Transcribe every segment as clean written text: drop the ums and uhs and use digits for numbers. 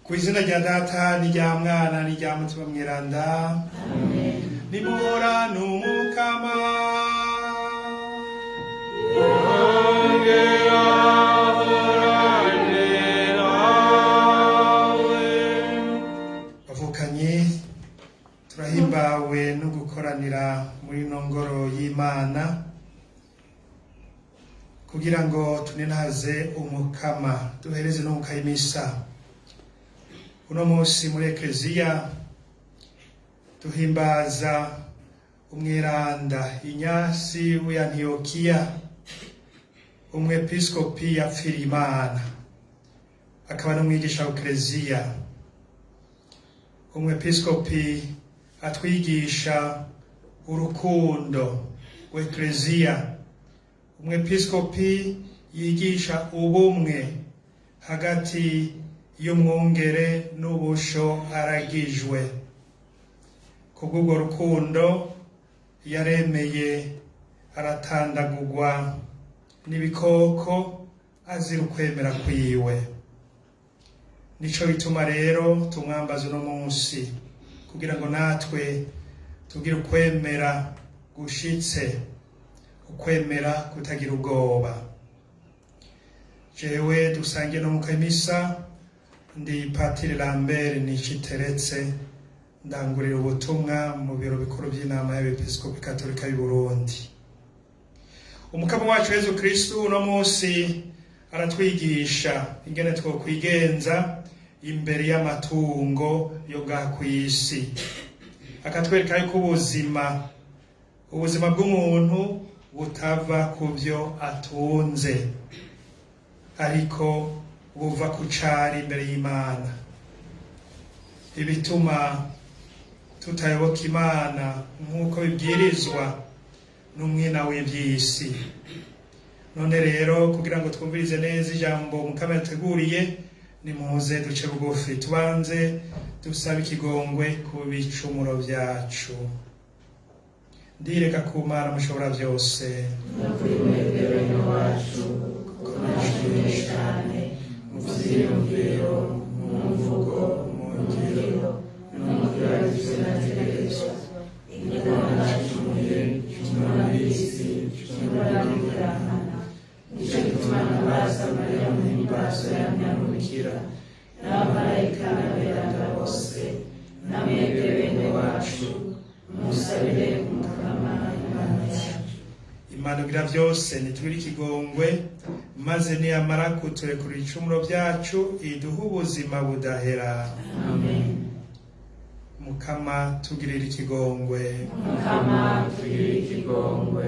Ku izina rya Data n'irya Mwana n'irya Mutima Mweranda, nimuhorane Umukama. Bavukanye, turahimbawe no gukoranira muri ino ngoro y'Imana kugira ngo tuninaze Umukama, duhereze n'umukayimisa. Uno munsi muri Ekleziya duhimbaza umweranda Inyasi w'Antiyokiya, umwepiskopi yapfiriye Imana akaba n'umwigisha wa Ekleziya, umwepiskopi atwigisha urukundo rw'Ekleziya, umwepiskopi yigisha ubumwe hagati y'umwungere n'ubusho aragijwe. Kubw'urwo rukundo yaremeye aratandagurwa n'ibikoko azira ukwemera kwiwe. Nico bituma rero tumwambaza uno munsi kugira ngo natwe tugire ukwemera gushitse, ukwemera kutagira ubwoba. Jewe dusangiye no mukemisa ndi Patiri Lambert Niciteretse, ndangurira ubutumwa mu biro bikuru by'inama y'Abepiskopi Katolika y'u Burundi. Umukama wacu Yezu Kristu uno munsi aratwigisha ingene twokwigenza imbere y'amatungo yo ngaha kw'isi, akatwereka yuko ubuzima bw'umuntu butava ku byo atunze, ariko buva ku cari imbere y'Imana. Ibituma tutayoboka Imana nk'uko bibwirizwa n'umwina w'ivy'isi. None rero, kugira ngo twumvirize neza ijambo Mukama yateguriye, nimuze duce bugufi, tubanze dusabe ikigongwe ku bicumuro vyacu. Ndireka ku Mana Mushobora byose No kuri mwebwe bene wacu, kuko nashimye cyane mu vyiyumviro, mu mvugo, mu ngiro no mu byo nategerezwa, igikona nacumuye, cumura n'isi, cumura n'ibirahana. Nico gituma ntabaza Mariya Muhimbazo yamyamubikira n'abamarayika n'aberanda bose, na mwebwe bene wacu, musabire Umukama Imana yacu. Imana igira byose nitugire ikigongwe, maze niyamara kuturekurira ibicumuro byacu iduhe ubuzima budahera. Amen. Mukama, tugirire ikigongwe. Mukama, tugirire ikigongwe.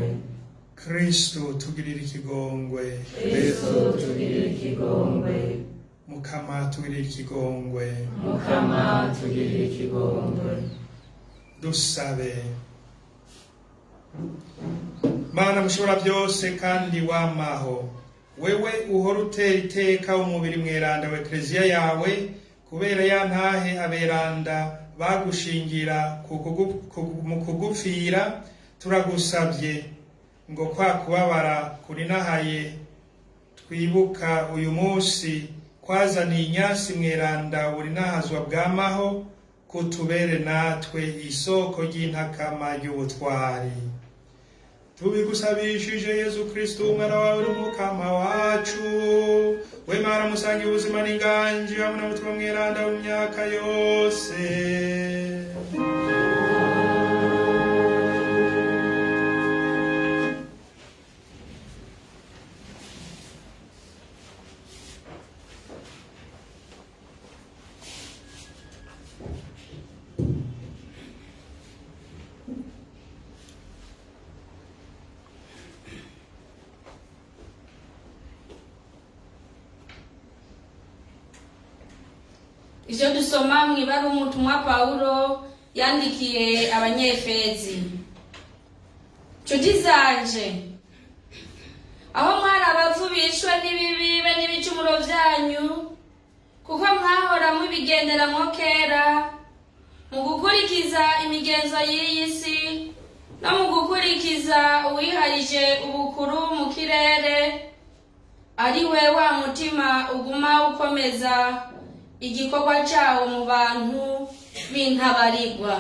Kristu, tugirire ikigongwe. Kristu, tugirire ikigongwe. Mukama, tugirire ikigongwe. Mukama, tugirire ikigongwe. Dusabe. Mana Mushobora byose kandi wamaho, wewe uhora utera iteka umubiri mweranda wa Ekleziya yawe kubera ya ntahe aberanda bagushingira mu kugupfira, turagusabye ngo kwa kubabara kurinahaye twibuka uyu munsi kwazaniye Inyasi mweranda burinahazwa bwamaho, kutubere natwe isoko ry'intakama ry'ubutwari. Tubigusabishije Yezu Kristu umwana wawe n'Umukama wacu. We Mara musangiye ubuzima n'inganji hamwe na Mutima Mweranda mu myaka yose. Ivyo dusoma mw'ibaruwa umutumwa Pawulo yandikiye Abanyefezi. Nshuti zanje, aho mwari abavu bishwe n'ibibi be n'ibicumuro vyanyu, kuko mwahora mubigenderamwo kera mu gukurikiza imigenzo y'iyi si no mu gukurikiza uwiharije ubukuru mu kirere, ari we wa mutima uguma ukomeza igikorwa cyawo mu bantu b'intabarigwa.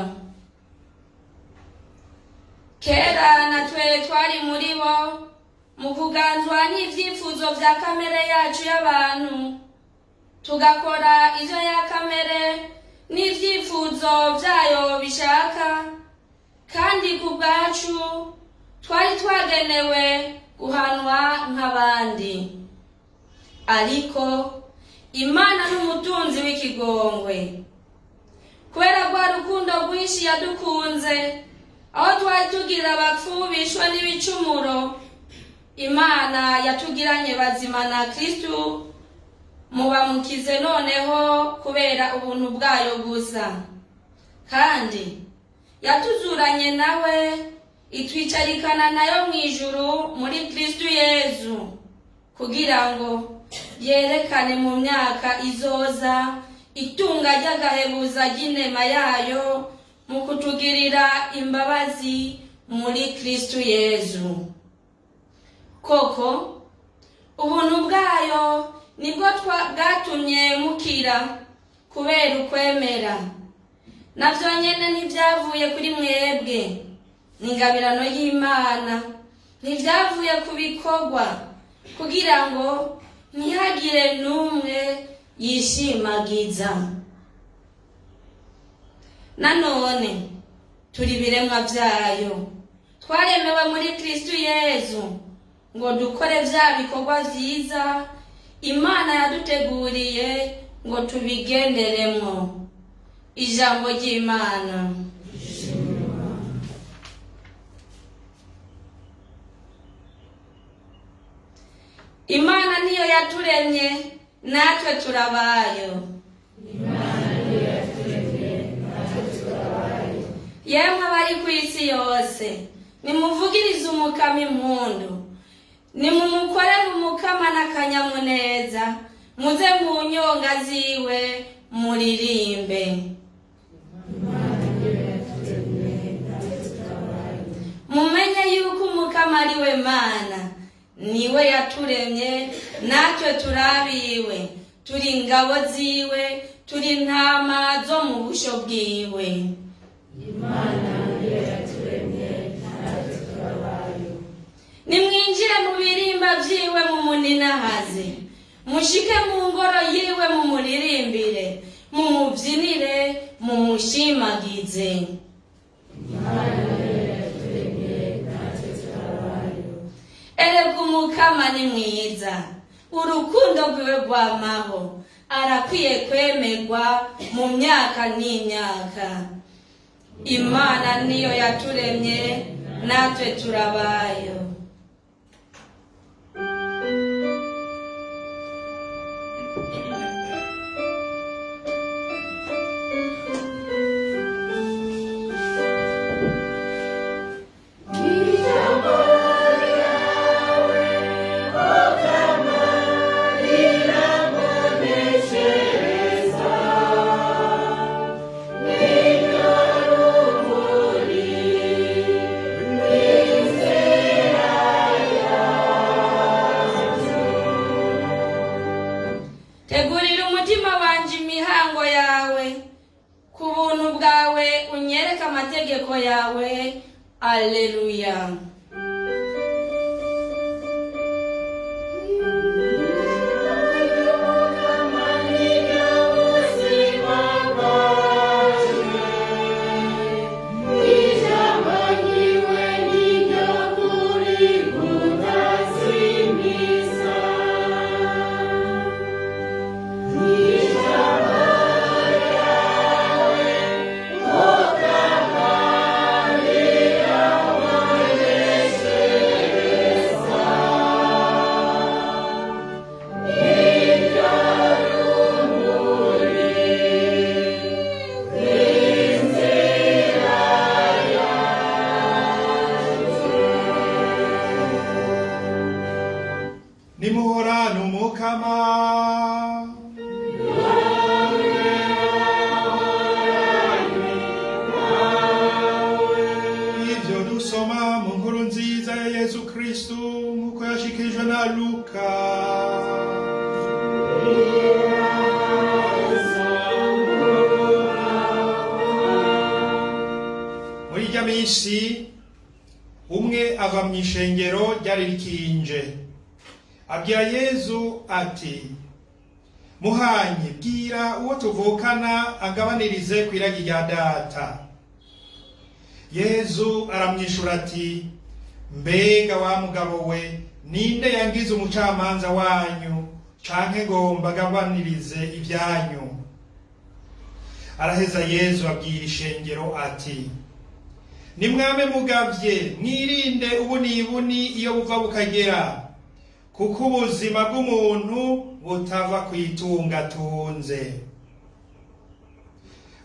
Kera natwe twari muri bo mu kuganzwa n'ibyifuzo bya kamere yacu y'abantu, tugakora ivyo ya kamere n'ibyifuzo byayo bishaka, kandi ku bwacu twari twagenewe guhanwa nk'abandi. Ariko Imana n'umutunzi w'ikigongwe, kubera rwa rukundo rwinshi yadukunze, aho twari tugira abapfu bishwe n'ibicumuro, Imana yatugiranye bazima na Kristu. Mubamukize noneho kubera ubuntu bwayo gusa. Kandi yatuzuranye nawe, itwicarikana nayo mu ijuru muri Kristu Yezu, kugira ngo yerekane mu myaka izoza itunga ry'agahebuza ry'inema yayo mu kutugirira imbabazi muri Kristu Yezu. Koko ubuntu bwayo nibwo bwatumye mukira kubera ukwemera. Navyo nyene ntibyavuye kuri mwebwe, ni ingabirano y'Imana, ntibyavuye ku bikorwa, kugira ngo ntihagire n'umwe yishimagiza. Nanone turi ibiremwa vyayo, twaremewe muri Kristu Yezu ngo dukore vya bikorwa vyiza Imana yaduteguriye ngo tubigenderemwo. Ijambo ry'Imana. Imana niyo yaturemye, natwe turabayo. Yemwe abari ku isi yose, nimuvugirize Umukama impundu, nimumukorere Umukama n'akanyamuneza, muze mu nyonga ziwe muririmbe. Mumenye yuko Umukama ari we Mana, niwe yaturemye, natwe turabiwe, turi ingabo ziwe, turi intama zo mu busho bwiwe. Nimwinjire mu birimba vyiwe mumuninahaze, mushike mu ngoro yiwe mumuririmbire, mumubyinire, mumushimagize. Erega Umukama ni mwiza, urukundo rwiwe rwamaho, arakwiye kwemerwa mu myaka n'imyaka. Imana niyo yaturemye, natwe turabayo. Tegurira umutima wanje imihango yawe, ku buntu bwawe unyereke amategeko yawe. Alleluya. Umupolisi umwe ava mu ishengero ryari rikinje, abwira Yezu ati: "Muhanyi, bwira uwo tuvukana agabanirize ku iragi rya data." Yezu aramwishura ati: "Mbega wa mugabo we, ninde yangize umucamanza wanyu canke ngo mbagabanirize ibyanyu?" Araheza Yezu abwira ishengero ati: "Nimwame mugavye, mwirinde ubunibuni iyo buva bukagera, kuko ubuzima bw'umuntu butava kw'itunga atunze."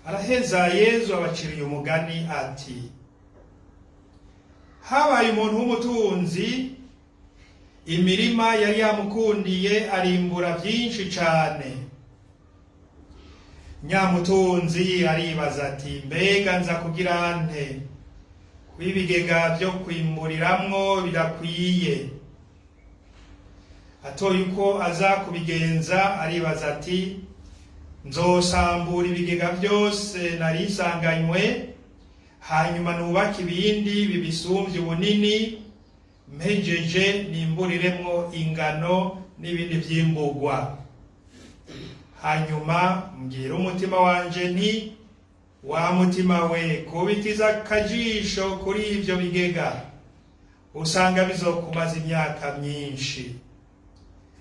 Araheza Yezu abaciriye umugani ati: "Habaye umuntu w'umutunzi, imirima yari yamukundiye arimbura byinshi cane. Nyamutunzi aribaza ati: 'Mbega nza kugira nte, ko ibigega vyo kwimburiramwo bidakwiye?' Atoye uko aza kubigenza, aribaza ati: 'Nzosambura ibigega byose nari nsanganywe, hanyuma nubake ibindi bibisumbye ubunini, mpejeje nimburiremwo ingano n'ibindi vyimburwa. Hanyuma mbwira umutima wanje nti: Wa mutima we, kubitiza akajisho kuri ivyo bigega, usanga bizokumaza imyaka myinshi.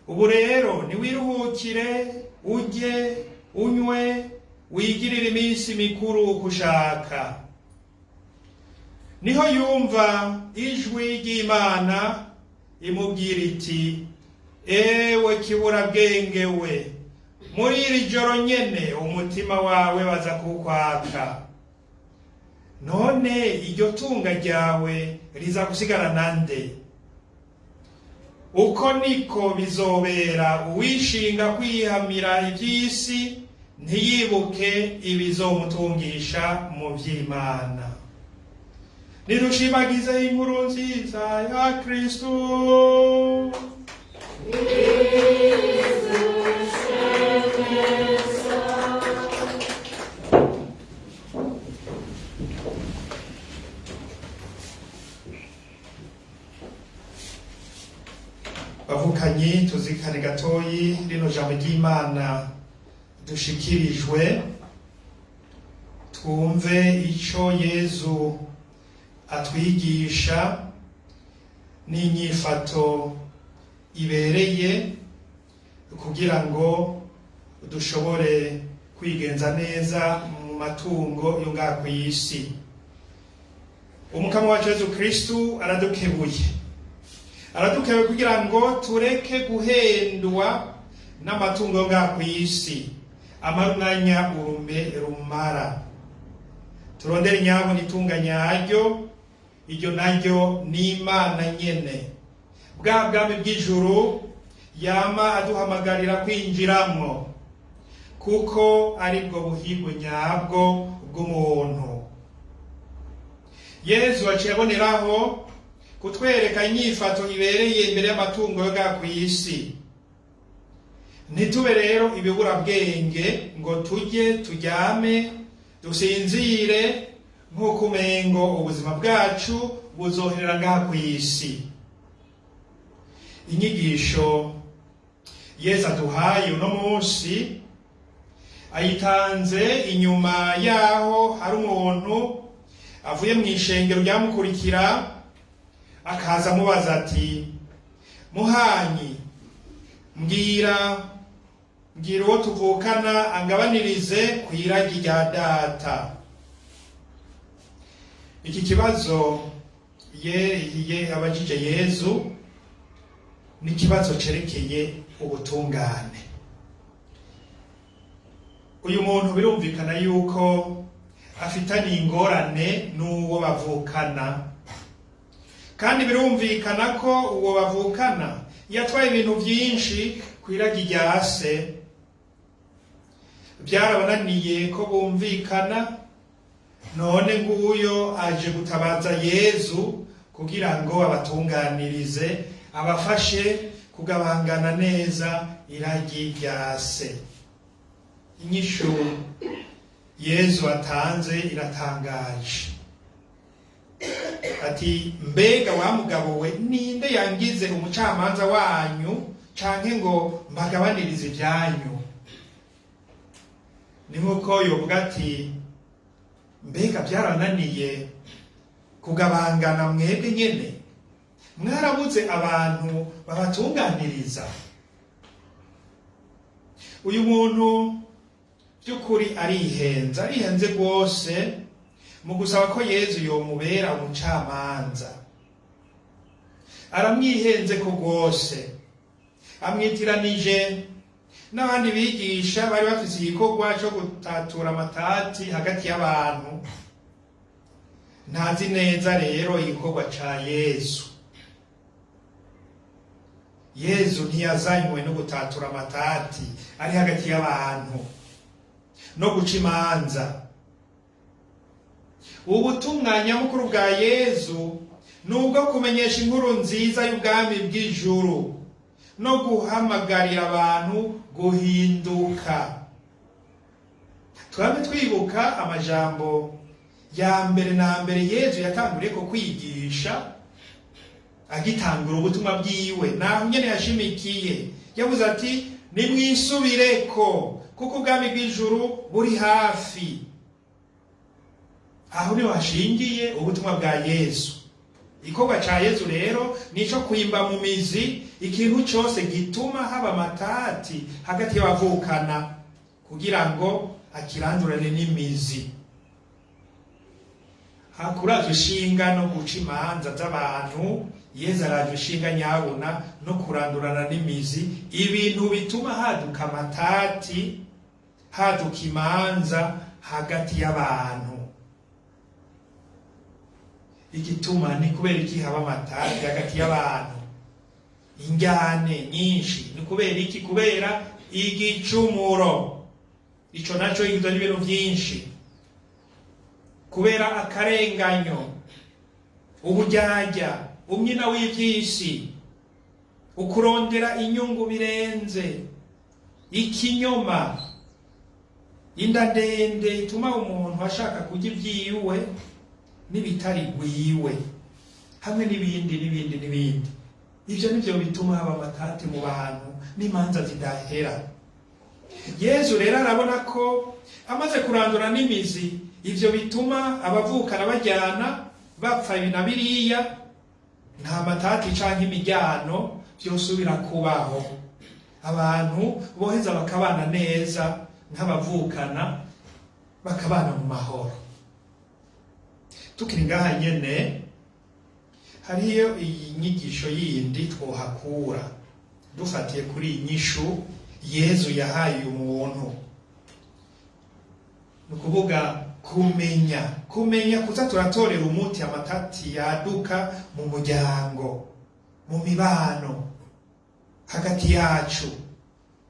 Ubu rero niwiruhukire, urye, unywe, wigirire iminsi mikuru uko ushaka.' Niho yumva ijwi ry'Imana imubwira iti: 'Ewe kiburabwenge we, muri iri joro nyene umutima wawe baza kuwukwaka. None iryo tunga ryawe riza gusigara nde?' Uko niko bizobera uwishinga kwihamira ivy'isi, ntiyibuke ibizomutungisha mu vy'Imana." Nirushimagize inkuru nziza ya Kristo. Bavukanyi, tuzikane gatoyi rino jambo ry'Imana dushikirijwe, twumve ico Yezu atwigisha n'inyifato ibereye kugira ngo dushobore kwigenza neza mu matungo yo ngaha kw'isi. Umukama wacu Yezu Kristu aradukebuye, aradukebuye kugira ngo tureke guhendwa n'amatungo yo ngaha kw'isi amara umwanya urume rumara. Turondere nyabo n'itunga nyaryo, iryo naryo ni Imana nyene, bwa bwami bw'ijuru yama aduhamagarira kwinjiramwo, kuko aribwo buhirwe nyabwo bw'umuntu. Yezu aciye aboneraho kutwereka inyifato ibereye imbere y'amatungo yo ngaha kw'isi. Ntitube rero ibiburabwenge ngo turye, turyame, dusinzire nk'uko umengo ubuzima bwacu buzoherera ngaha kw'isi. Inyigisho Yezu aduhaye uno munsi ayitanze inyuma yaho hari umuntu avuye mu ishengero ryamukurikira, akaza amubaza ati: "Muhanyi, mbwira uwo tuvukana angabanirize ku iragi rya data." Iki kibazo ye abajije Yezu ni ikibazo cerekeye ubutungane. Uyu muntu birumvikana yuko afitanye ingorane n'uwo bavukana, kandi birumvikana ko uwo bavukana yatwaye ibintu byinshi ku iragi rya se. Byarabananiye ko bumvikana, none nguyo aje gutabaza Yezu kugira ngo abatunganirize, abafashe kugabangana neza iragi rya se. Inyishu Yezu atanze iratangaje. Ati mbega wa mugabo we, ninde yangize umucamanza wanyu canke ngo mbagabanirize ibyanyu? Ni nk'uko yovuga ati mbega byarananiye kugabangana mwebwe nyene? Mwarabuze abantu babatunganiriza? Uyu muntu by'ukuri arihenze, arihenze rwose mu gusaba ko Yezu yomubera umucamanza. Aramwihenze ko rwose, amwitiranije n'abandi bigisha bari bafise igikorwa cyo gutatura amatati hagati y'abantu. Ntazi neza rero igikorwa ca Yezu. Yezu ntiyazanywe no gutatura amatati ari hagati y'abantu no guca imanza. Ubutumwa nyamukuru bwa Yezu ni ubwo kumenyesha inkuru nziza y'ubwami bw'ijuru no guhamagarira abantu guhinduka. Twabe twibuka amajambo ya mbere na mbere Yezu yatanguriye ko kwigisha agitangura ubutumwa bwiwe, naho nyene yashimikiye. Yavuze ati nimwisubireko kuko ubwami bw'ijuru buri hafi. Aho niho hashingiye ubutumwa bwa Yezu. Igikorwa ca Yezu rero nico kwimba mu mizi ikintu cose gituma haba amatati hagati y'abavukana, kugira ngo akirandurane n'imizi. Hakurazwa ishinga no guca imanza z'abantu, Yezu araje ishinga nyabuna no kurandurana n'imizi ibintu bituma haduka amatati, haduka imanza hagati y'abantu. Igituma ni kubera iki haba amatati hagati y'abantu, injyane nyinshi? Ni kubera iki? Kubera igicumuro. Ico naco igizwe n'ibintu vyinshi: kubera akarenganyo, uburyarya, umwina w'ivyisi, ukurondera inyungu birenze, ikinyoma, inda ndende ituma umuntu ashaka kurya ivyiwe n'ibitari gwiwe, hamwe n'ibindi n'ibindi n'ibindi. Ivyo nivyo bituma haba amatati mu bantu n'imanza zidahera. Yezu rero arabona ko amaze kurandura n'imizi ivyo bituma abavukana bajyana bapfa ibi na biriya, nta matati canke imijyano vyosubira kubaho. Abantu boheza bakabana neza nk'abavukana, bakabana mu mahoro. Tukiri ngaha nyene, hariyo iyi nyigisho yindi twohakura dufatiye kuri iyi nyishu Yezu yahaye umuntu. Ni ukuvuga kumenya kuza turatorera umuti amatati yaduka mu muryango, mu mibano hagati yacu,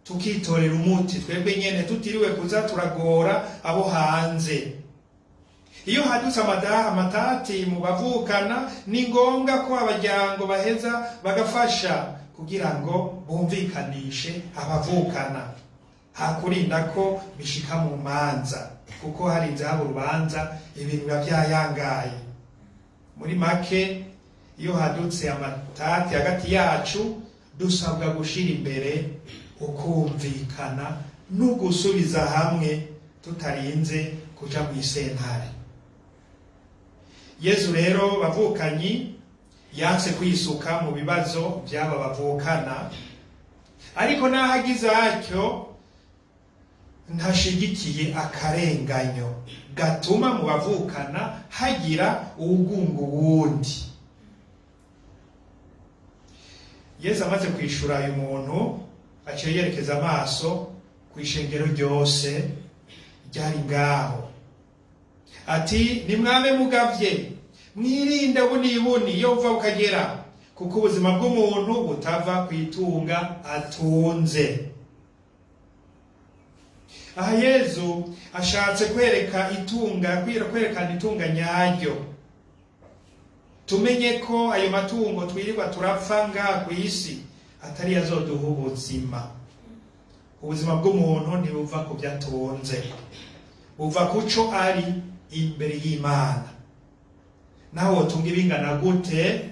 tukitorera umuti twebwe nyene tutiriwe kuza turagora abo hanze. Iyo hadutse amatati mu bavukana, ni ngombwa ko abaryango baheza bagafasha kugira ngo bumvikanishe abavukana, hakurinda ko bishika mu manza, kuko harinze haba urubanza ibintu biba vyayangaye. Muri make, iyo hadutse amatati hagati yacu, dusabwa gushira imbere ukumvikana no gusubiza hamwe tutarinze kuja mw'isentare. Yezu rero bavukanyi yanse kwisuka mu bibazo by'aba bavukana, ariko naho agize atyo ntashigikiye akarenganyo gatuma mu bavukana hagira uwugunga uwundi. Yezu amaze kwishura uyu muntu, aciye yerekeza amaso ku ishengero ryose ryari ngaho, ati nimwame mugavye, mwirinde bunibuni iyo uva ukagera, kuko ubuzima bw'umuntu butava ku itunga atunze. Aha Yezu ashatse kwereka itunga, kwerekana itunga nyaryo. Tumenye ko ayo matungo twirirwa turapfa ngaha ku isi atari azoduha ubuzima. Ubuzima bw'umuntu ntibuva ku byo atunze, buva ku co ari imbere y'Imana. Naho wotunga ibingana gute,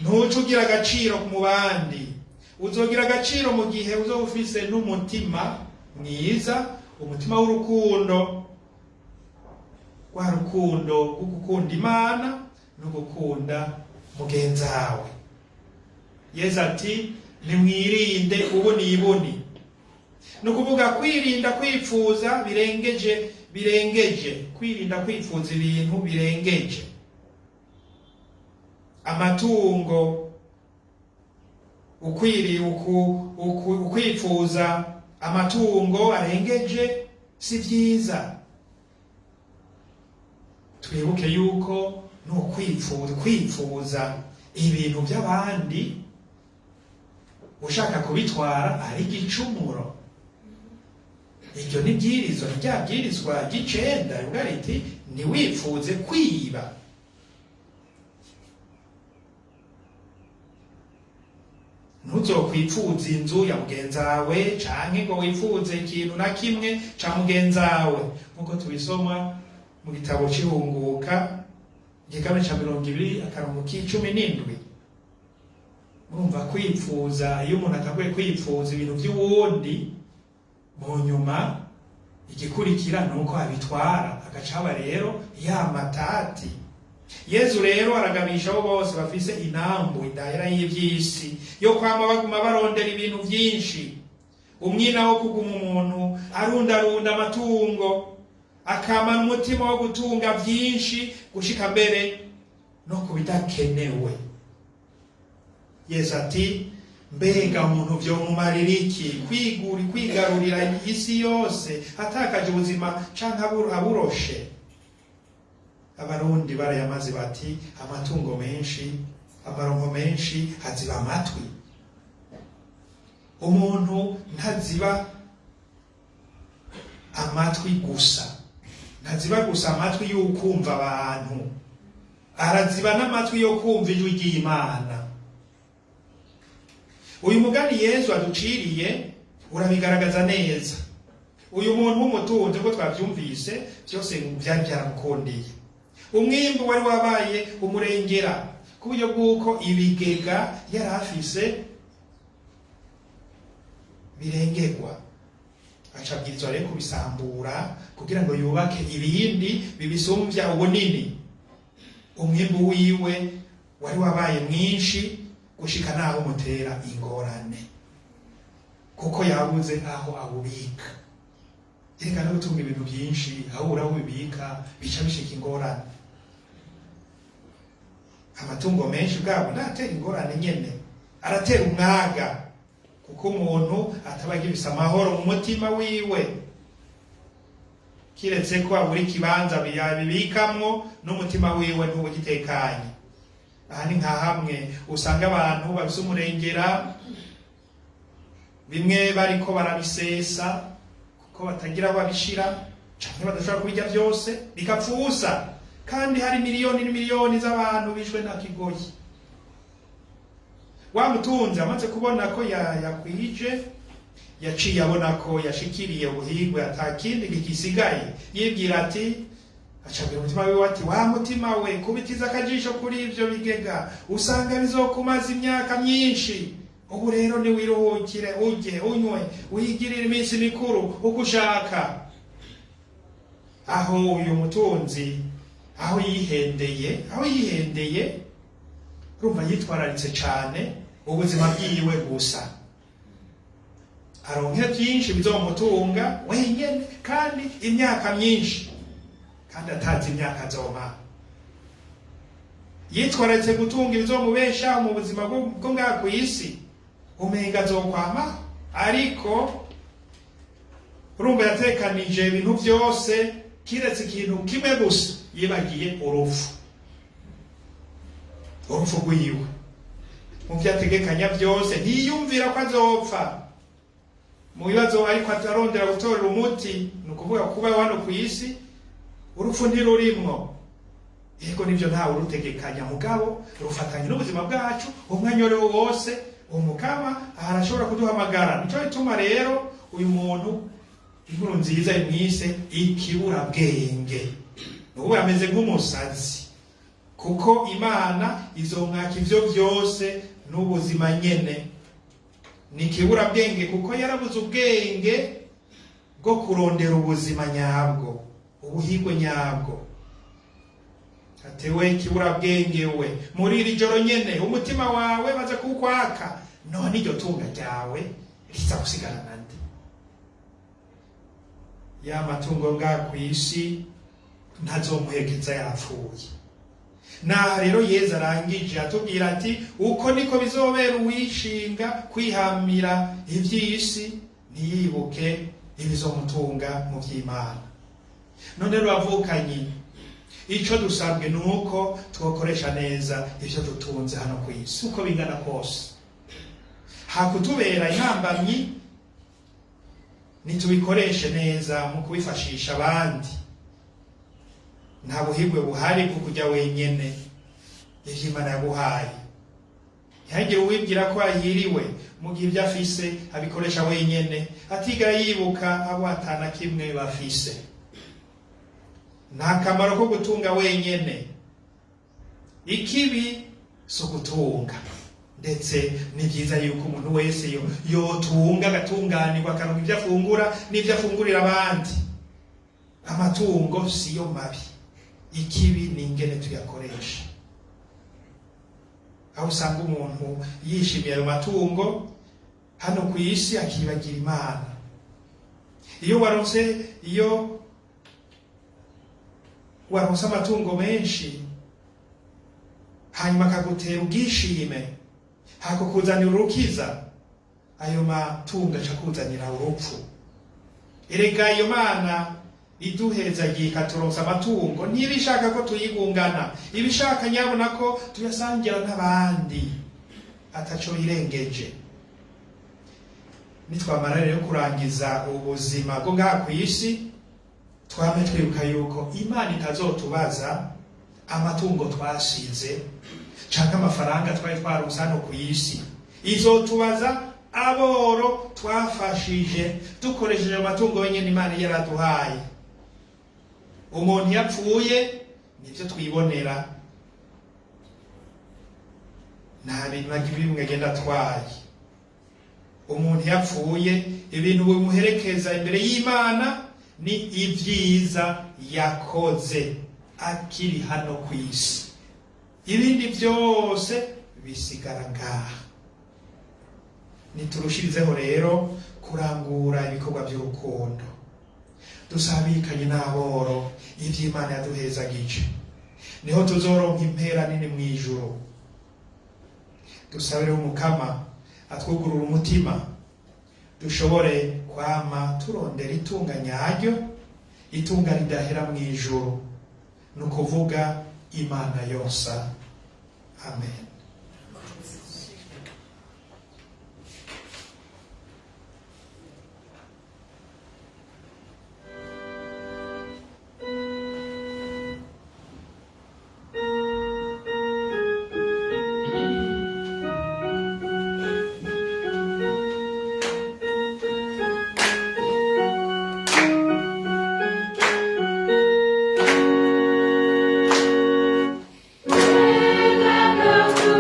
ntuce ugira agaciro mu bandi. Uzogira agaciro mu gihe uzoba ufise n'umutima mwiza, umutima w'urukundo, rwa rukundo rwo gukunda Imana no gukunda mugenzawe. Yezu ati nimwirinde ubunibuni. Ni ukuvuga kwirinda kwipfuza birengeje, birengeje kwirinda kwipfuza ibintu birengeje amatungo, ukwipfuza amatungo arengeje si vyiza. Twibuke yuko ni kwipfuza ibintu by'abandi ushaka kubitwara ari igicumuro. Iryo ni bwirizwa, ni rya bwirizwa ry'icenda rivuga riti ntiwipfuze kwiba. Ntuzokwipfuza inzu ya mugenzawe canke ngo wipfuze ikintu na kimwe ca mugenzawe, nk'uko tubisoma mu gitabo c'Ihunguka igikame ca 20 akarongo k'17. Murumva kwipfuza, iyo umuntu atanguye kwipfuza ibintu vy'uwundi, mu nyuma igikurikira nuko abitwara, agacaba rero ya matati. Yezu rero aragabisha abo bose bafise intambu idahera y'ivy'isi yo kwama baguma barondera ibintu vyinshi, umwina wo kuguma umuntu arundarunda amatungo, akamana umutima wo gutunga vyinshi gushika mbere no kubidakenewe. Yezu ati mbega umuntu vyomumarira iki kwigarurira isi yose atakaje ubuzima canke aburoshe? Abarundi barayamaze bati amatungo menshi, amaronko menshi aziba amatwi. Umuntu ntaziba amatwi gusa, ntaziba gusa amatwi y'ukumva abantu, araziba n'amatwi yo kumva ijwi ry'Imana. Uyu mugani Yezu aduciriye urabigaragaza neza. Uyu muntu w'umutunzi, uko twavyumvise, vyose vyari vyaramukundiye. Umwimbu wari wabaye umurengera ku buryo bw'uko ibigega yari afise birengerwa, acabwirizwa rero kubisambura kugira ngo yubake ibindi bibisumvya ubunini. Umwimbu wiwe wari wabaye mwinshi gushika naho umutera ingorane, kuko yabuze aho awubika. Reka no gutunga ibintu byinshi aho urabibika bica bishika ingorane. Amatungo menshi bwabo ndatera ingorane nyene, aratera umwaga, kuko umuntu ataba agifise amahoro mu mutima wiwe, kiretse ko abura ikibanza yabibikamwo n'umutima wiwe ntubugitekanye. Aha ni nka hamwe usanga abantu bafise umurengera, bimwe bariko barabisesa kuko batagira aho babishira canke badashobora kubirya vyose, bigapfusa. Kandi hari miliyoni n'imiliyoni z'abantu bishwe na kigoyi. Wa mutunzi amaze kubona ko yakwije, yaciye abona ko yashikiriye ubuhigwe atakindi gisigaye, yibwira ati, acabwira umutima wiwe ati wa mutima we, kubitiza akajisho kuri ivyo bigega usanga bizokumaza imyaka myinshi. Ubu rero niwiruhukire, urye, unywe, wigirire iminsi mikuru uko ushaka. Aho uyu mutunzi aho yihendeye, urumva yitwararitse cane ubuzima bwiwe gusa, aronke byinshi bizomutunga wenyene kandi imyaka myinshi, kandi atazi imyaka azomara. Yitwararitse gutunga ibizomubeshaho mu buzima bwo ngaha kw'isi, umenga azokwama, ariko urumva yatekanije ibintu vyose kiretse ikintu kimwe gusa, yibagiye urupfu, urupfu rwiwe. Mu vyo ategekanya vyose ntiyumvira ko azopfa. Mu bibazo ariko atarondera gutorera umuti, ni ukuvuga kuba hano kw'isi urupfu ntirurimwo. Yego nivyo ntawe urutegekanya, mugabo rufatanye n'ubuzima bwacu umwanya wari wose. Umukama arashobora kuduhamagara. Nico gituma rero uyu muntu inkuru nziza imwise ikiburabwenge, ubu ameze nk'umusazi. Kuko Imana izomwaka ivyo vyose n'ubuzima nyene. Ni ikiburabwenge kuko yarabuze ubwenge bwo kurondera ubuzima nyabwo, ubuhigwe nyabwo. Atewe ikiburabwenge we, muri iri joro nyene umutima wawe baza kuwukwaka, none iryo tunga ryawe riza gusigarana nde? Ya matungo nga kw'isi ntazomuhekeza yapfuye. Naha rero Yezu arangije atubwira ati uko niko bizobera uwishinga kwihamira ivy'isi ntiyibuke ibizomutunga mu vy'Imana. None ruravukanyi, ico dusabwe nuko twokoresha neza ivyo dutunze hano kw'isi uko bingana kose. Hakutubera intambamyi, nitubikoreshe neza mu kubifashisha abandi. Nta buhigwe buhari bwo kujya wenyene ivyo Imana yaguhaye. Ntihagire uwibwira ko ahiriwe mu gihe ibyo afise abikoresha wenyene, atigera yibuka abo atana kimwe bafise. Nta kamaro ko gutunga wenyene. Ikibi si ugutunga, ndetse ni byiza yuko umuntu wese yotunga agatunganirwa, akaronka ibyo afungura n'ibyo afungurira abandi. Amatungo siyo mabi, ikibi ni ingene tuyakoresha. Aho usanga umuntu yishimiye ayo matungo hano ku isi akibagira Imana. Iyo waronse amatungo menshi hanyuma akagutera ubwishime, hakukuzanira urukiza, ayo matungo aca akuzanira urupfu. Erega iyo Mana iduhezagiye ikaturonsa amatungo ntiba ishaka ko tuyigungana, iba ishaka nyabona ko tuyasangira n'abandi ataco irengeje. Nitwamara rero kurangiza ubuzima bwo ngaha kw'isi, twame twibuka yuko Imana itazotubaza amatungo twashize canke amafaranga twari twaronse hano kw'isi. Izotubaza aboro twafashije dukoresheje amatungo yonyene Imana yaraduhaye. Umuntu yapfuye nivyo twibonera, nta bintu na bimwe agenda atwaye. Umuntu yapfuye ibintu bimuherekeza imbere y'Imana ni ivyiza yakoze akiri hano kw'isi, ibindi vyose bisigara ngaha. Niturushirizeho rero kurangura ibikorwa vy'urukundo, dusabikanye n'aboro ivy'Imana yaduhezagije, niho tuzoronka impera nini mw'ijuru. Dusabire Umukama atwugurura umutima, dushobore kwama turondera itunga nyaryo, itunga ridahera mw'ijuru, ni ukuvuga Imana yose. Amen. Thank you.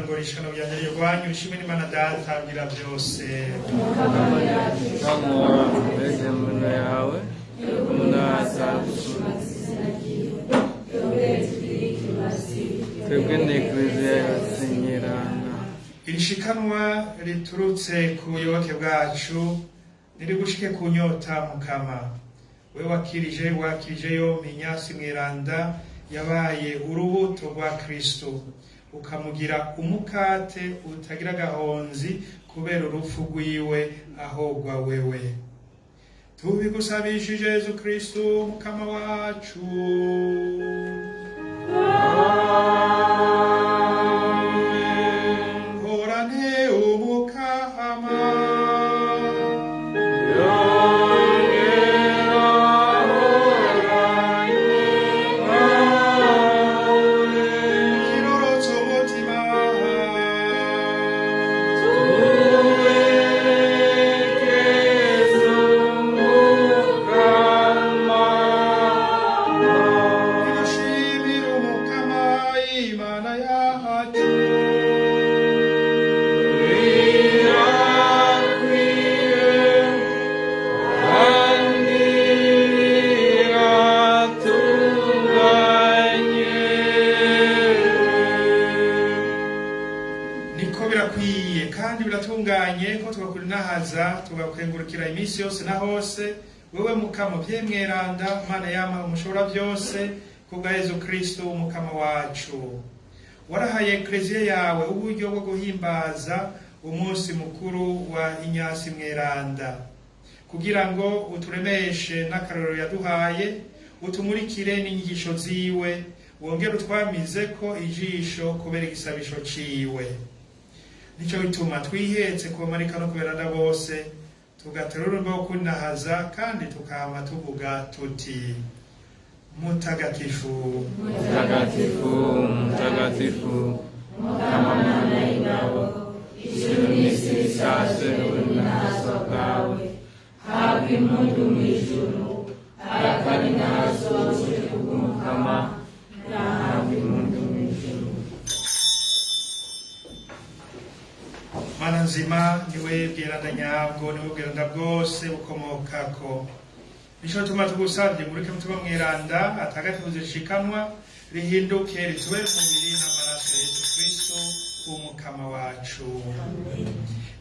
ngo rishano ryanjye rirwanyu ishimwe n'Imana Data ngira byose. Kamuwa mbese muno yawe umunasa twebwe ni ekleziya yose nyerana. Irishikanwa riturutse ku buyoboke bwacu nirigushike ku nyota Mukama. We wakirije yo Inyasi Mweranda yabaye urubuto rwa Kristo, ukamugira umukate utagira agahonzi kubera urupfu rwiwe ahogwa wewe. Tubigusabishije Yezu Kristo Mukama wacu. Horane umukama. Kirorotse umutima. Nidushimire umukama Imana yacu. Niko birakwiye kandi biratunganye ko tugakurinahaza tugakengurukira iminsi yose na hose wewe Mukama vyemweranda Mana yama umushobora byose kubwa Yezu Kristo umukama wacu. Warahaye ekleziya yawe uburyo bwo guhimbaza umunsi mukuru wa Inyasi Mweranda kugira ngo uturemeshe n'akarorero yaduhaye, utumurikire n'inyigisho ziwe, wongere utwamize ko ijisho kubera igisabisho ciwe. Nico bituma twihetse kubamarika no kuberanda bose, tugatera ururimi rwo kunahaza kandi tukama tuvuga tuti: Mutagatifu, Mtakatifu, mtakatifu, Mukama Mana y'ingabo, ijuru n'isi bisaswe n'ubunaswa bwawe. Habwa impundu mu ijuru, arakari nazo turi kubw'Umukama, Habwa impundu mu ijuru. Mana nzima, niwe bweranda nyabwo, niwe bweranda bwose bukomokako. Nico gituma tugusavye mureke Mutima Mweranda atagatifu zishikanwa rihinduke ritubere umubiri n'amaraso ya Yesu Kristo umukama wacu.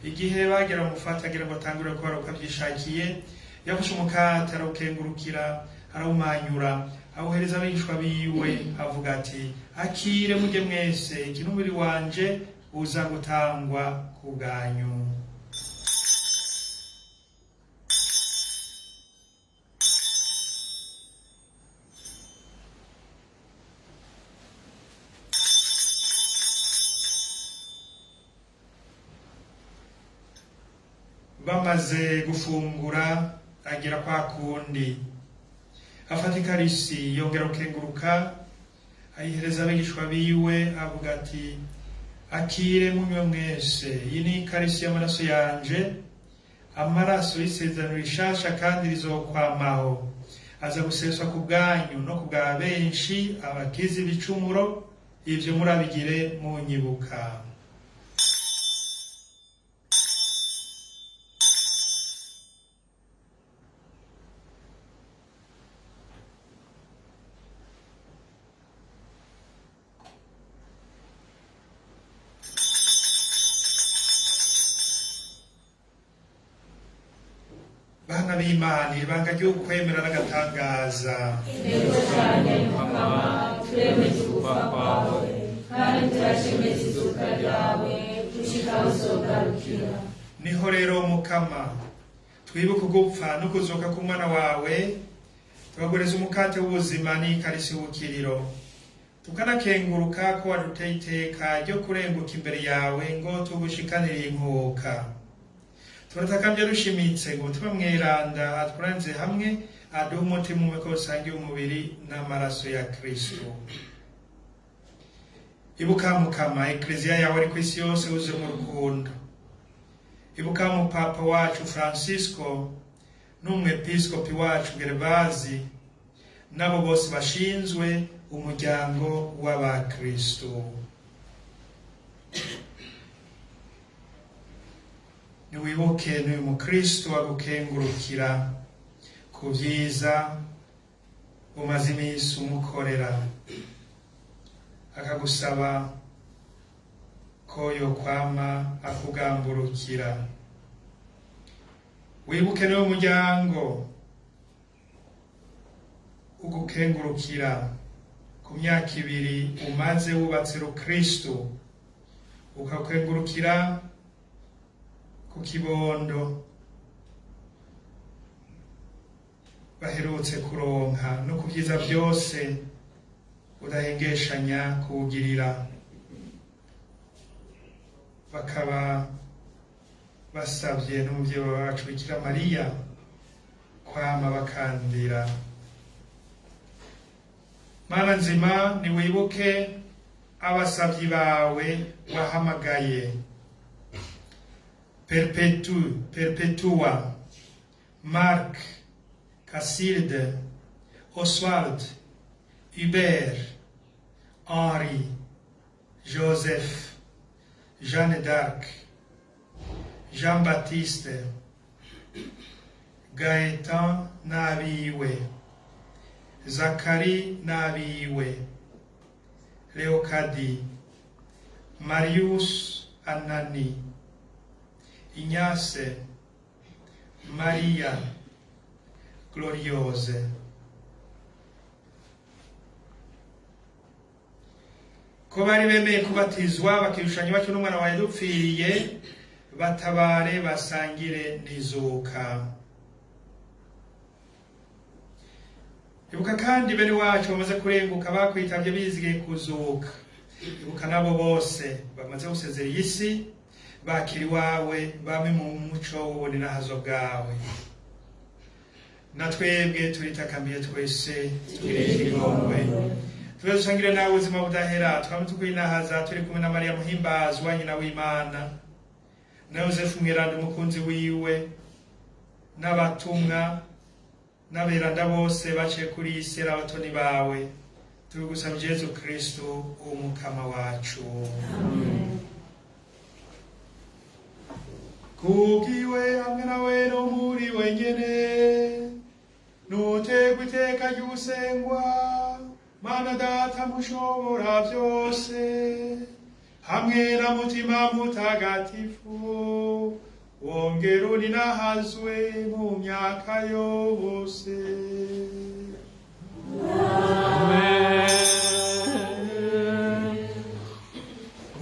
Igihe bagera mufata agira ngo atangure kubaruka avyishakiye, yafashe umukate arawukengurukira, arawumanyura, awuhereza abigishwa biwe avuga ati: akire mujye mwese, iki n'umubiri wanje uza gutangwa ku bwanyu. Bamaze gufungura agera kwa kundi afata ikarisi, yongera gukenguruka, ayihereza abigishwa biwe avuga ati: akire munywe mwese, iyi ni ikarisi y'amaraso yanje, amaraso y'isezerano rishasha kandi rizokwamaho, aza guseswa ku bwanyu no ku bwa benshi abakiza ibicumuro. Ivyo murabigire munyibuka. Bana b'Imana, ibanga ry'ukwemera n'agatangaza. Ego cyane Mukama, turemeza ugupfa kwawe kandi turashimira izuka ryawe gushika aho uzogarukira. Niho rero Mukama twibuka ugupfa no kuzuka k'umwana wawe, tubagureza umukate w'ubuzima n'ikarisi y'ubukiriro, tukanakenguruka ko waduteye iteka ryo kurenguka imbere yawe ngo tugushikanire inkuka. Turatakambye dushimitse ngo Mutima Mweranda atworanirize hamwe, aduhe umutima umwe ko usangiye umubiri n'amaraso ya Kristo. Ibuka Mukama ekleziya yawe ari kw'isi yose wuzuyemo urukundo. Ibuka mupapa wacu Francisco n'umwepiskopi wacu Gervazi n'abo bose bashinzwe umuryango w'abakristo. Niwibuke n'uyu mukristo agukengurukira ku byiza umaze iminsi umukorera, akagusaba ko yokwama akugamburukira. Wibuke n'uyu muryango ugukengurukira ku myaka 2 umaze wubatse rukristo, ukakengurukira ku kibondo baherutse kuronka no ku byiza byose udahengeshanya kuwugirira, bakaba basabye n'umuvyeyi wacu Bikira Mariya kwama bakandira. Mana nzima, niwibuke abasavyi bawe wahamagaye: Perpetua, Mark, Casilde, Oswald, Hubert, Henri, Joseph, Jeanne d'Arc, Jean-Baptiste, Gaëtan n'abiwe, Zakari n'abiwe, Leokadi, Marius Anani, Ignace, Maria, Gloriose. Ko bari bemeye kubatizwa bakirushanya batyo n'umwana wawe dupfiriye, batabare basangire n'izuka. Ibuka kandi bene wacu bamaze kurenguka bakwitabye bizigiye kuzuka. Ibuka nabo bose bamaze gusezera iyi si, bakiri iwawe bame mu muco w'ubuninahazo bwawe. Na twebwe turitakamiye twese tugire ikigongwe, tube dusangire nawe ubuzima budahera, twame tukwinahaza turi kumwe na Mariya muhimbazwa nyina w'Imana, na Yosefu mweranda umukunzi wiwe, n'abatumwa n'aberanda bose baciye kuri iyi si ari abatoni bawe. Tubigusabye Yezu Kristu umukama wacu. Kubwiwe hamwe nawe no muri wenyene, nutegwa iteka ry'ugusengwa, Mana Data mushobora byose, hamwe na Mutima Mutagatifu, wongera uninahazwe mu myaka yose.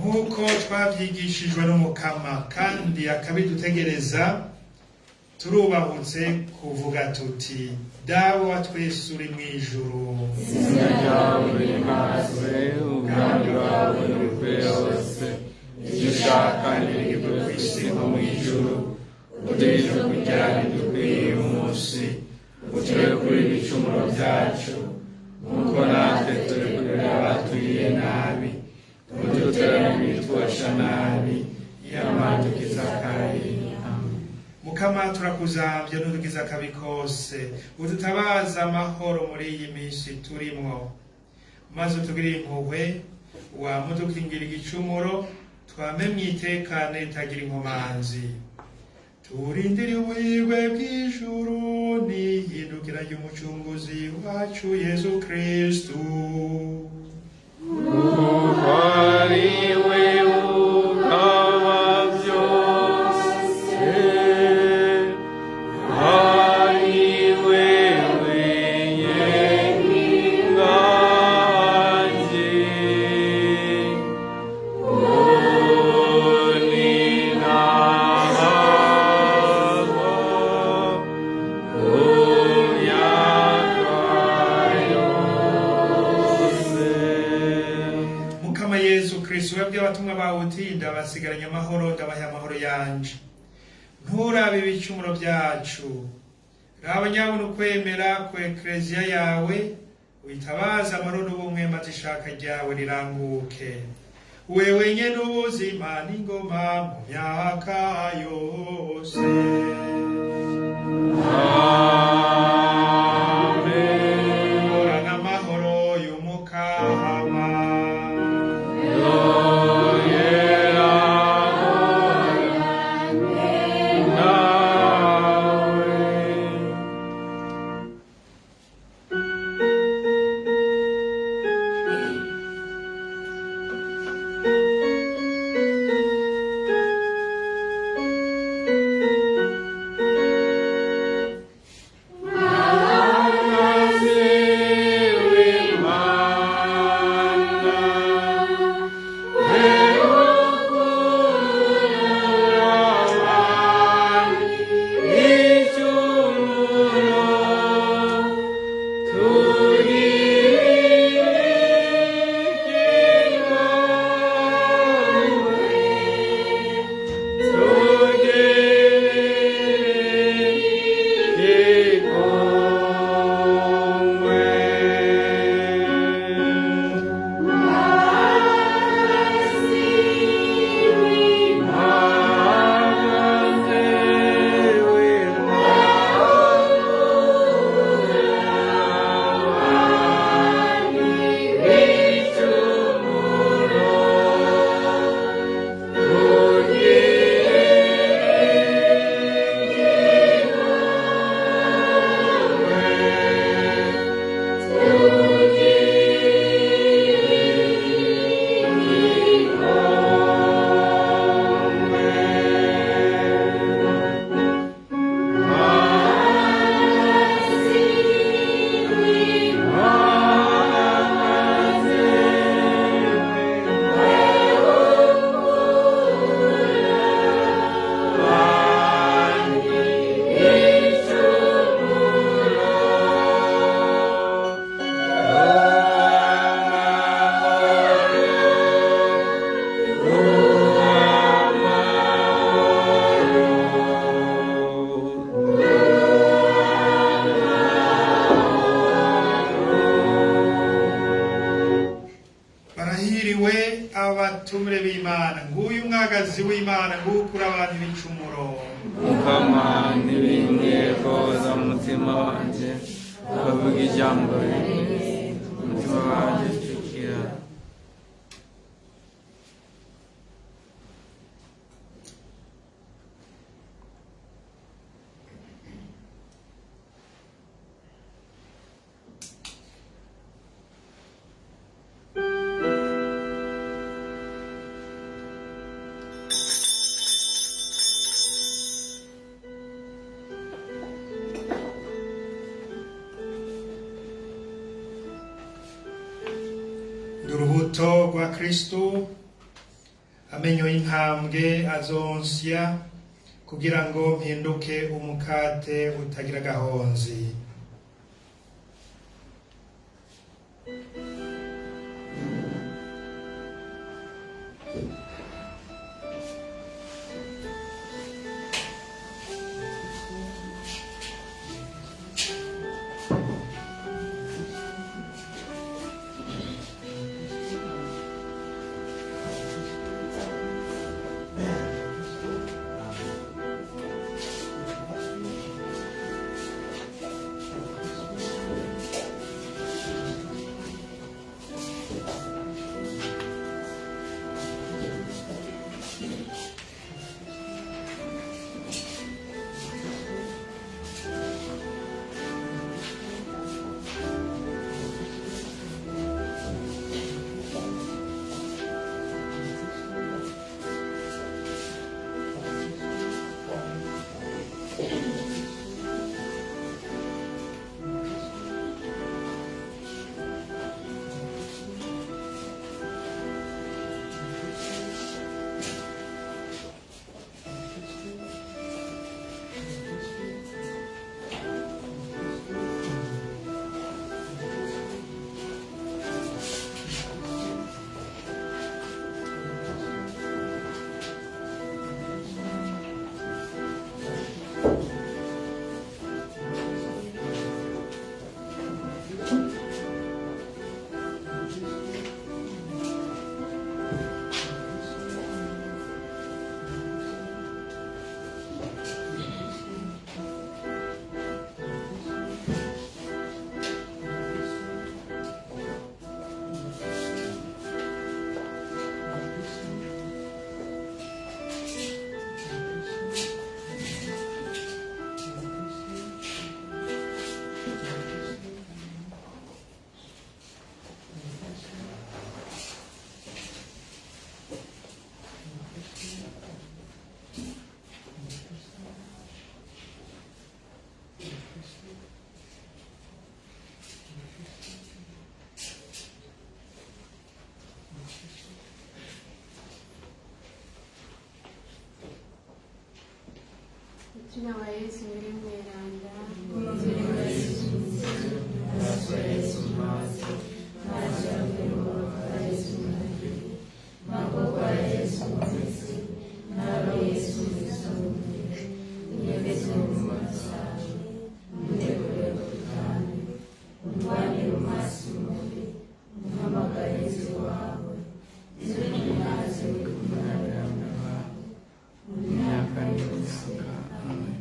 Nk'uko twabyigishijwe n'Umukama kandi akabidutegereza, turubahutse kuvuga tuti: Dawe wa twese uri mu ijuru, Izina ryawe rihimbazwe, ubwami bwawe bube hose, icyo ushaka nirigwe ku isi no mu ijuru. Uduhe icyo kurya bidukwiye umunsi, uturekure ibicumuro byacu nk'uko natwe turekurira abatugiriye nabi, ntuduterane ibitwosha nabi, nyamara udukize akabi. Mukama turakuzambye ntudukize akabi kose, udutabaze amahoro muri iyi minsi turimwo, maze utugirire impuhwe, wamudukingira igicumuro, twame mwitekane itagira inkomanzi. Turindire ubuhirwe bw'ijuru n'ihindukira ry'umucunguzi wacu Yezu Kristu. Kuko ari we ukaba byose, ari we wenyine inganji, uninahazwa ku myaka yose. Mukama Yezu Kristu wabwiye abatumwa bawe uti: ndabasigaranye amahoro, ndabaha amahoro yanje. Nturabe ibicumuro byacu, raba nyabona ukwemera ku ekleziya yawe, witabaze amahoro n'ubumwe, maze ishaka ryawe riranguke. Wewe nyene ubuzima n'ingoma mu myaka yose. Amen. Horana amahoro y'Umukama. Yera. Harahiriwe abatumire b'Imana, nguyu umwagazi w'Imana, ngukura abantu ibicumuro. Mukama, ntibinteye koza umutima wanje, ukavuga ijambo rimwe, umutima wanje ucukira. Ndi urubuto rwa Kristu, amenyo y'intambwe azonsya kugira ngo mpinduke umukate utagira agahonzi. Mutima wa Yesu uri mweranda. Umubiri wa Yesu, amaraso ya Yesu mazi, maji ya mbingu ya Yesu mtakatifu, makopo ya Yesu mzizi, nawe Yesu mzuri, unyegeze mu masawe, undekure kutani, undwanire umwasi mubi, umpamagare inzu wawe, inzu n'umwanzi uri kumwe Imyaka n'imyaka. Amen.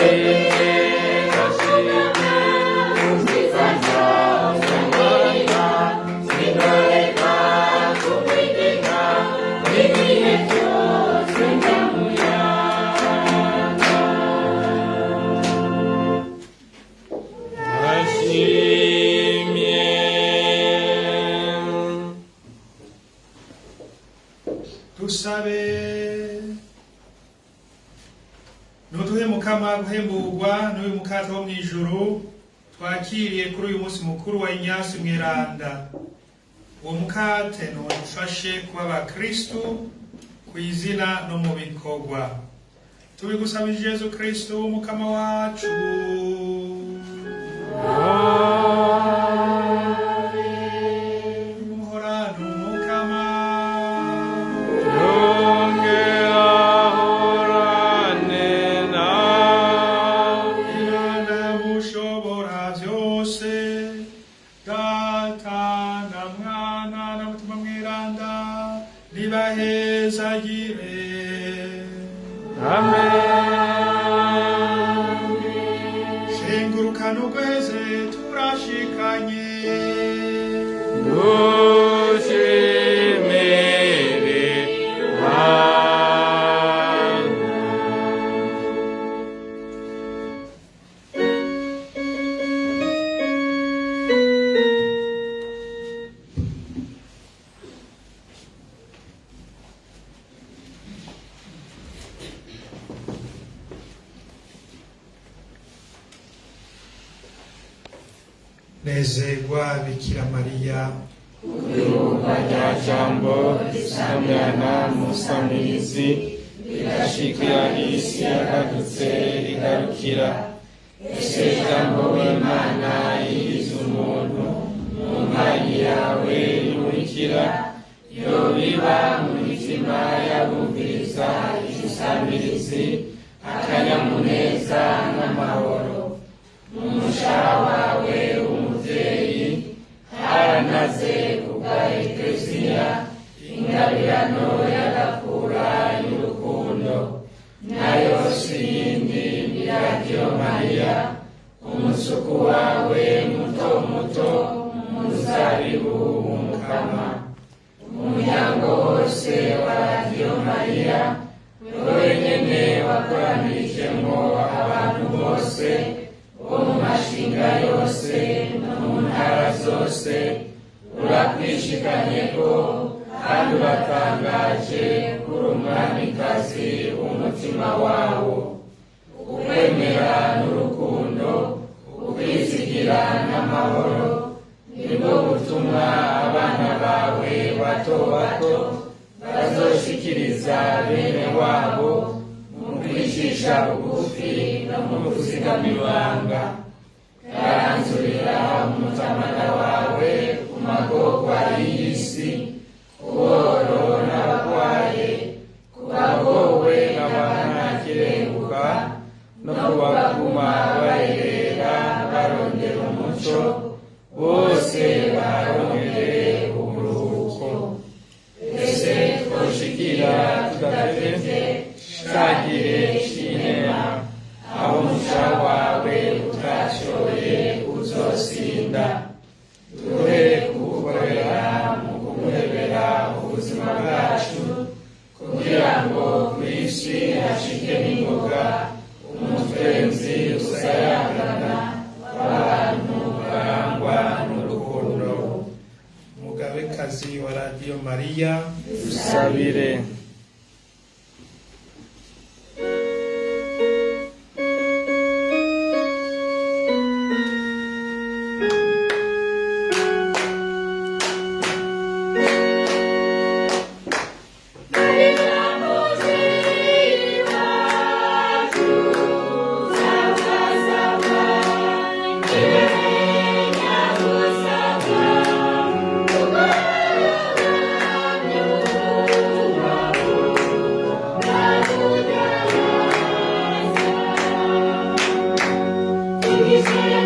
Ndashimye, ndashimye, nziza zose mbona, sindoreka kumwigenga, ibihe byose ndamuyaga. Ndashimye. Dusabe. Nuduhe Mukama guhemburwa n'uyu mukate wo mw'ijuru twakiriye kuri uyu munsi mukuru wa Inyasi Mweranda. Uwo mukate nudufashe kuba abakristu ku izina no mu bikorwa. Tubigusabije Yezu Kristu Mukama wacu. Muhorane Umukama. Yongera horane nawe. Imana mushobora byose, Data na Mwana na Mutima Mweranda, nibahezagire. Amen. Shengurukana ugweze turashikanye. Dushimire Imana. Nezerwa Bikira Mariya. Ibuka rya jambo risamyana musamirizi rigashikira isi yagadutse rigarukira. Ese jambo w'Imana yigize umuntu mu nkanyi yawe y'ubukira, yobiba mu mitima y'abumviriza igisamirizi akanyamuneza n'amahoro. Mu mushaha wawe w'umuvyeyi haranaze kubwa Ekleziya ingabirano y'agakura y'urukundo, nayo si yindi ni Radiyo Mariya, umusuku wawe muto muto, umuzabibu w'Umukama. Umuryango wose wa Radiyo Mariya wewe nyene wakoranirijemo abantu bose bo mu mashinga yose no mu ntara zose, urakwishikanyeko kandi uratangaje kuri umwamikazi w'umutima wawo. Ukwemera n'urukundo, ukwizigira n'amahoro, nibwo butumwa abana bawe bato bato bazoshikiriza bene wabo mu kwicisha bugufi no mu kuzigama ibanga. Yaranzurira umutamana wawe ku magorwa y'iyi si, ku boro n'abagwaye, ku bagowe n'abanakirenguka, no ku baguma barerera barondera umuco, bose baharongere uburuhuko. Ese twoshikira tudatevye ca gihe c'inema, aho umuja wawe utashoye uzosinda. Duhe kuwukorera mu kuguhebera ubuzima bwacu, kugira ngo kw'isi hashike n'ingoga umutwenzi usayangana w'abantu barangwa n'urukundo. Mugabekazi wa Radiyo Mariya, Dusabire. Thank you.